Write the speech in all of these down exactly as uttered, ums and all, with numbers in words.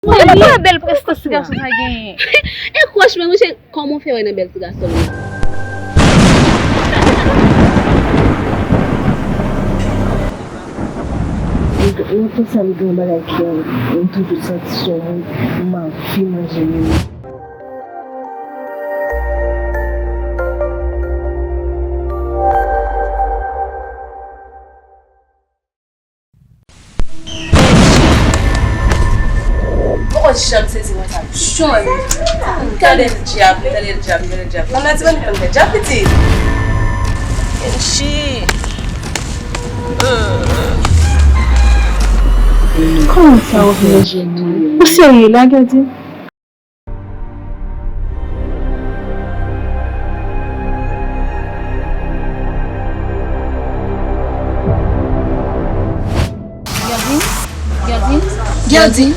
Mwen, mwen pa bèl prestans ti gason sa genyen. E kòch mwen, monchè, kòman w fè wè nan bèl ti gason m nan? Mwen konsa m gen yon bagay ki, mwen toujou santi se yon moun m anvi manje menm. Poko janm sezi konsa. Jòn. Tande l dyab, tande l dyab, tande l dyab. Manman ti bann konn fè dyab piti. Enchi. Kòman sa w vle jwenn mwen? Ou serye la, Gadi? Gerdin? Gerdin? Gerdin?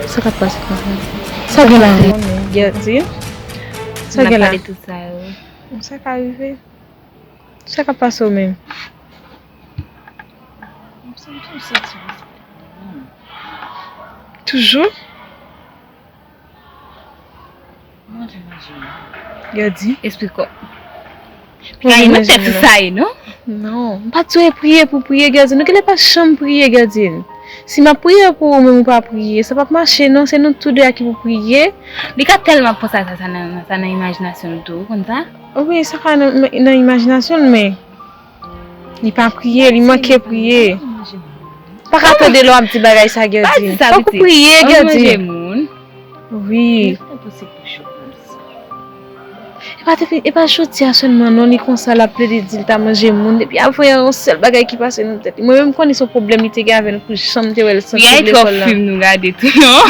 Sa k ap pase la? Sa gen la? Gerdin? Sa gen la? Sa ka rive? Sa k ap pase w menm? Toujou? Manje, manje. Gadi. Esplike w. Priye nan tèt ou sa ye, non? Non, m pa t sou priye pou priye, Gadi. Nou genlè pa janm priye, Gadi. Si m ap priye pou ou menm ou pa priye, sa p ap mache, non. Se nou tou de a ki pou priye. Li ka tèlman panse a sa, sa nan, sa nan imajinasyon l tou, ou konn sa? Wi, sa ka nan, nan imajinasyon l, men li pa priye, li manke priye. Pa ka tande lè w ap di bagay sa, Gerdin. Fòk ou priye, Gerdin. Wi. E pa te fin, e pa jodi a sèlman, non, li konsa, l ap plede di l ta manje moun. Depi avan yè, yon sèl bagay ki pase nan tèt li. Mwen menm, m konnen se yon pwoblèm li te gen avè l pou jan m te wè l soti lekòl la. Twòp fim nou gade tou, non?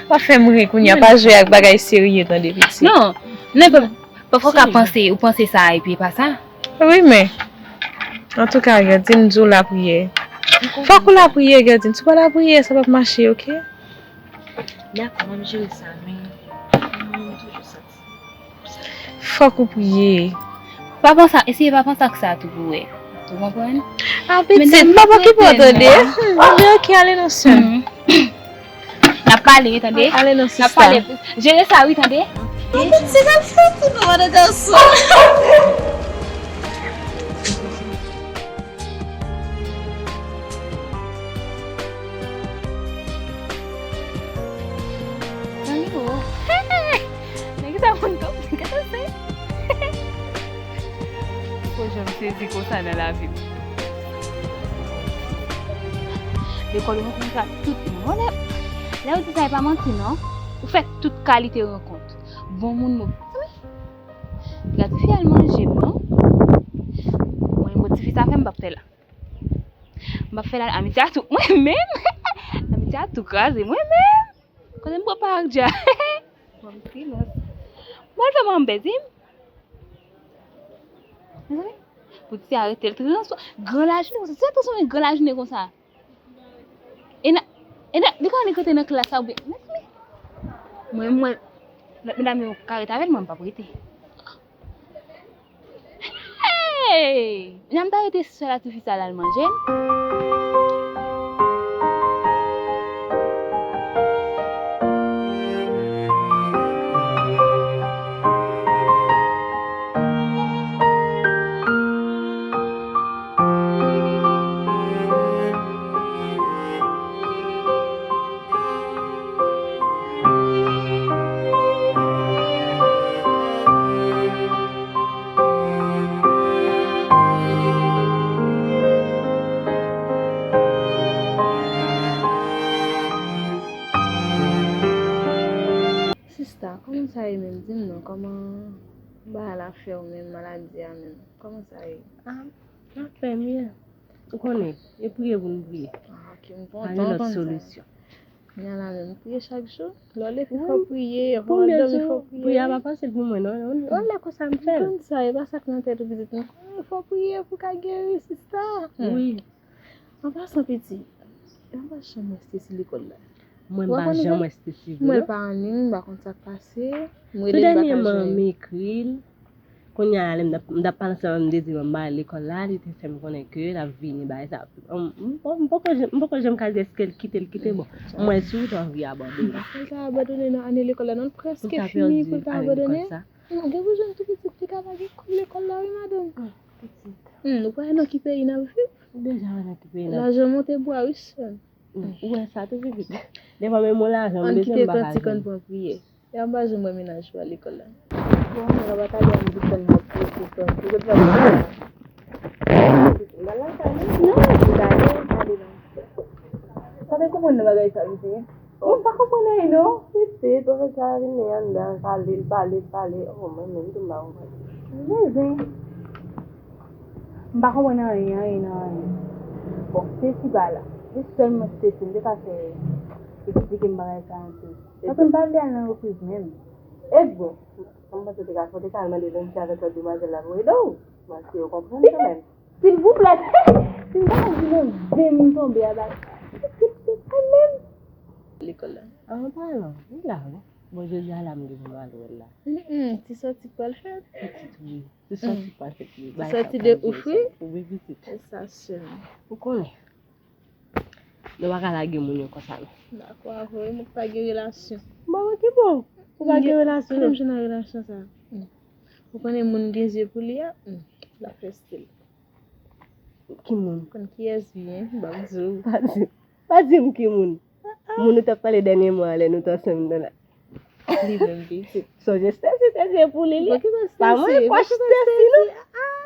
Pa fè m ri kounye a, pa jwe ak bagay serye, tande, pitit. Non, non, Pafwa w ka panse, ou panse sa, epi e pa sa. Wi, men. Antouka, Gerdin, m di w lapriyè. Fòk ou lapriyè, Gerdin. Si w pa lapriyè, sa p ap mache, oke? Dakò, m ap jere sa, men mwen toujou santi. Fòk ou priye. Pa panse, eseye pa panse ak sa tou pou wè. Ou konprann? Ah, pitit, m p ap okipe w, tande. Hmm, men oke, ale non, sè m. N ap pale, wi, tande. Ale non, sista. N ap pale. Jere sa, wi, tande. Pitit, al fè tout madan gason. Zanmi, o. Nèg sa konn tou, gade se. Poko janm sezi konsa nan lavi m. Lekòl ou rankontre ak tout moun. Lè, lè ou di sa, e pa manti, non. Ou fè tout kalite rankont. Bon moun, move. Wi. Gad fi al manje m, non. Mwen, bon, ti fi sa fè m p ap fè la. M p ap fè la, amitye a tou, mwen menm. Amitye a tou kraze, mwen menm. Kote m pran pa ak dja. Bon, silans. Mwen fè mwen anbèzi. Mezanmi, pou ti arete l transfò-, gran lajounen konsa. Ti transfòme gran lajounen konsa. E nan, e nan, li ka annik rete nan klas la oubyen, mezanmi. Mwen, mwen, lòt medam yo ka rete avè l, mwen m p ap rete. Hey! Jan m ta rete sèl ak ti fi sa l al manje m. Sista, kòman sa ye menm? Di m non, kòman bagay la fè w menm, maladi a menm? Kòman sa ye? Ah, m ap fè mye. Ou konnen, e priye pou n priye. Ah, ok, m kontan konn sa. Pa gen lòt solisyon. Kounye a la menm, priye chak jou. Lè w leve, fò w priye. Pou m dòmi, fò w priye. Priye a pa fasil pou mwen, non. Yon lè konsa m fè l. M konn sa, e pa sa k nan tèt ou pitit, non. Fò w priye pou w ka geri, sista. Wi. An pasan, pitit, mwen pa janm wè Stacy lekòl la. Mwen pa janm wè Stacy vre, non. Mwen pa annik, m pa konn sa k pase. M rele l, m pa ka jwenn. Tou dènyèman, m ekri l. Kounye a la, lè m t ap, m t ap pale ansanm avè m, m te di, "Bon, m ba l lekòl la," li te fè m konnen ke l ap vini, bagay sa. M, m, m poko janm, m poko janm ka di èske l kite, l kite, bon. M wè si w te anvi abandone. Li pa ka abandone nan ane lekòl la, non, l prèske fini pou l ta abandone. Non, gen pou jwenn tou pitit, li ka pa gen kòb lekòl la, wi, madanm. Hmm, ou pa wè nan ki peyi n ap viv? Ou deja wè nan ki peyi n ap viv. Lajan monte bwa, wi, sè m. Hmm, ou wè sa tou, pitit. Devan menm yon lajan, m bezwen, m pa ka jwenn. Ann kite kantik, ann pran priyè. E a m pa janm wè mennaj ou a lekòl la. Bon, mwen pa ta gen anvi tann w ap poze kesyon. Ou te pran mwen. Mwen lakay mwen. Non, mwen gade, gade non. Sa te konprann nan bagay sa, mesye. Ou pa konprann anyen, non. Pitit, pwofesè a vin anndan, pale, l pale, l pale. Oh, mwen menm tou, m pa konprann. Mezin. M pa konprann anyen, anyen nan anyen. Bon, Stacy pa la. Se sèlman Stacy, m te ka fè eksplike m bagay sa yon ti. Paske m pa vle al nan repriz menm. Ebyen, sa m panse te ka fè, w te ka al mande Nancy avèk lòt demwazèl la pou ede w. Mwen si yo konprann kanmenm. Silvouplè, si m ta di nan zen m tonbe aba. Pitit, se sa menm. Lekòl la. An palan, li la, wi. Bon, jodi a la, m gen pou m al wè l la. Mm, mm, ti sòti pral fèt. Pitit, wi. Ti sòti pral fèt, wi. Ti sòti de ouf, wi. Wi, pitit. E sa sèlman. Ou konnen. Nou pa ka lage moun yo konsa, non. Dakò avè w, wi, mwen pa gen relasyon. Bon, ok, bon. Ou pa gen relasyon, non? Kòman m jwenn nan relasyon sa? Hmm. Ou konnen moun gen zye pou li a? Hmm. L ap fè stil. Ki moun? Konn kiyès li ye, m p ap di w. Pa di, pa di m ki moun. Moun nou t ap pale dènyèman an lè nou t ansanm nan la. Li menm pitit. Sonje Stacy te gen pou li, li. Bon, ki sa Stacy? Pa mwen, pòch Stacy, non.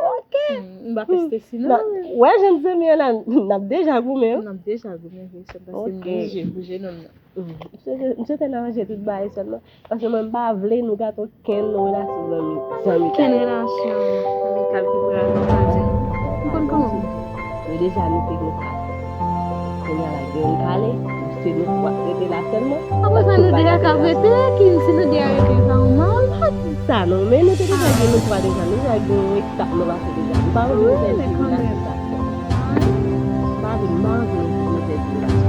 Ok. Hmm, m pa fè Stacy, non. Wè, jèn zanmi an la, n ap deja goumen, wi. N ap deja goumen, wi, se paske m gen je pou jenòm nan. Hmm. M swete, m swete n aranje tout bagay sèlman. Paske mwen, m pa vle nou gate okenn relasyon zanmi, zanmi. Okenn relasyon amikal ki pral nan pati. M konn kòman. Nou deja nou te gen kat. Kounye a la, gen yon pale, se nou twa k rete la sèlman. Apre sa, nou de a k ap rete, ki si nou de a rete, sa yon mal. Pa di sa, non, men nou te deja gen nou twa deja, nou deja gen yon etap nou pase deja. M pa vle nou fè yon ti relasyon sa. M pa vle, m pa anvi nou fè ti relasyon.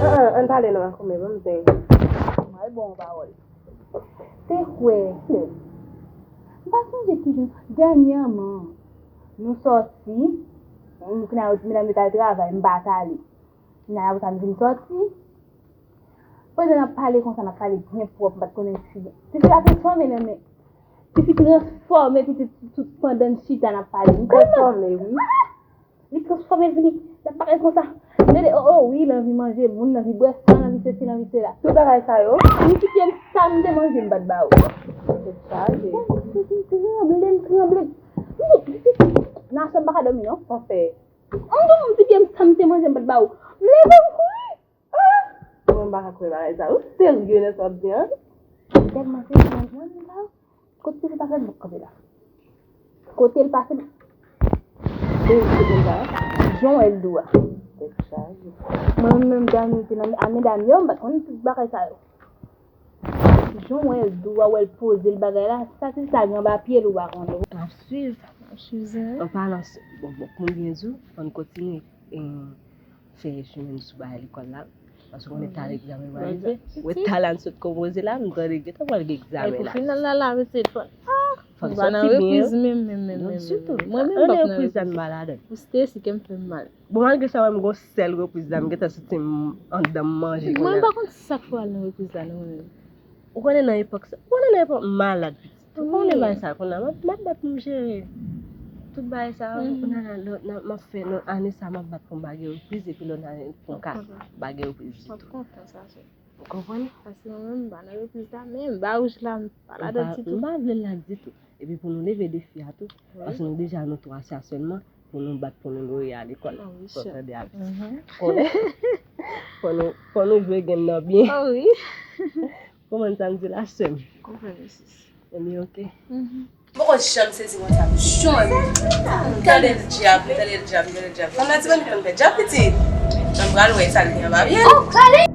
An, an, ann pale non, Makoumè, ban m zen. Mal bon pawòl. Te kwè, m pa sonje ki jou, dènyèman, nou sòti, nou fin al, medam yo t al travay, m pa t ale. Kounye a apre sa, nou vin sòti. Pandan n ap pale konsa, n ap pale byen pwòp, m pa t konnen si. Tifi la transfòme nan men. Tifi transfòme, pitit, tout pandan n chita, n ap pale. M tèlman. Transfòme, wi. Li transfòme vini, l ap pale konsa. Tande, o, o, wi, l anvi manje moun, l anvi bwè san, l anvi sesi, l anvi sela. Tout bagay sa yo. Li kite m sa m te manje, m pa t ba ou. Tèt chaje. M tranble, m tranble. Nan sè m pa ka dòmi, non. Sa fè. An, m di w, m kite m sa m te manje, m pa t ba ou. M leve, m kouri. Ah! Mwen pa ka kwè bagay sa. Ou serye nan sa w ap di an? M tèlman serye nan sa. Kote pitit la fè m kanpe la? Kote l pase? Se, se konsa. Jan w wè l dou a. Tèt chaje. Mwen menm, dam yo te nan, a medam yo, m pa t konn tout bagay sa yo. Jan w wè l dou a, w wè l poze l bagay la, sa se sa gen anba pye l ou pa konnen. M ap swiv. M ap swiv zen. An palan, bon, bon, pou m byen di w, ann kontinye, eh, fè chemen sou bagay lekòl la. Paske konnen talè egzamen pral rive. Wè talè n sot konpoze la, nou tande gentan pral gen egzamen la. Pou final la, la, pitit, fò. Ah! Fò n sòti byen. Repriz menm, menm, menm, non, menm, ditou. Mwen menm, m p ap nan repriz la, m pa ladan. Pou Stacy, kè m fè m mal. Bon, malgre sa, wè m gon sèl repriz la, m gentan santi m anndan m manje kounye a. Mwen, m pa konn sa k fè w al nan repriz la, non, mwen menm. Ou konnen nan epòk sa, ou konnen nan epòk malad, pitit. Ou konnen bagay sa, kounye a, m ap, m ap bat pou m jere. Tout bagay sa, kounye a, lòt, m ap fè, lòt ane sa, m ap bat pou m pa gen repriz, epi lòt ane, pou m ka pa gen repriz ditou. M ap kontan sa, sè. Ou konprann? Paske mwen menm, m pa nan repriz la, men ba wouj la, m pa ladan ditou. M pa vle l la ditou. Epi pou nou leve defi a tou, paske nou deja nou twa sa sèlman, pou nou bat pou nou loye a lekòl. Ah wi, sè. Fò tande a pitit. Konnen, fò nou, fò nou jwe game nan byen. Ah wi. Konprann sa m di la, sè m? Konprann, sis. Ebyen, oke. M poko janm sezi konsa, m jwenn. Tande l djab, tande l djab, tande l djab. Fanm nan ti bann fanm fè djab pitit. Nan pral wè sa l gen anba pye.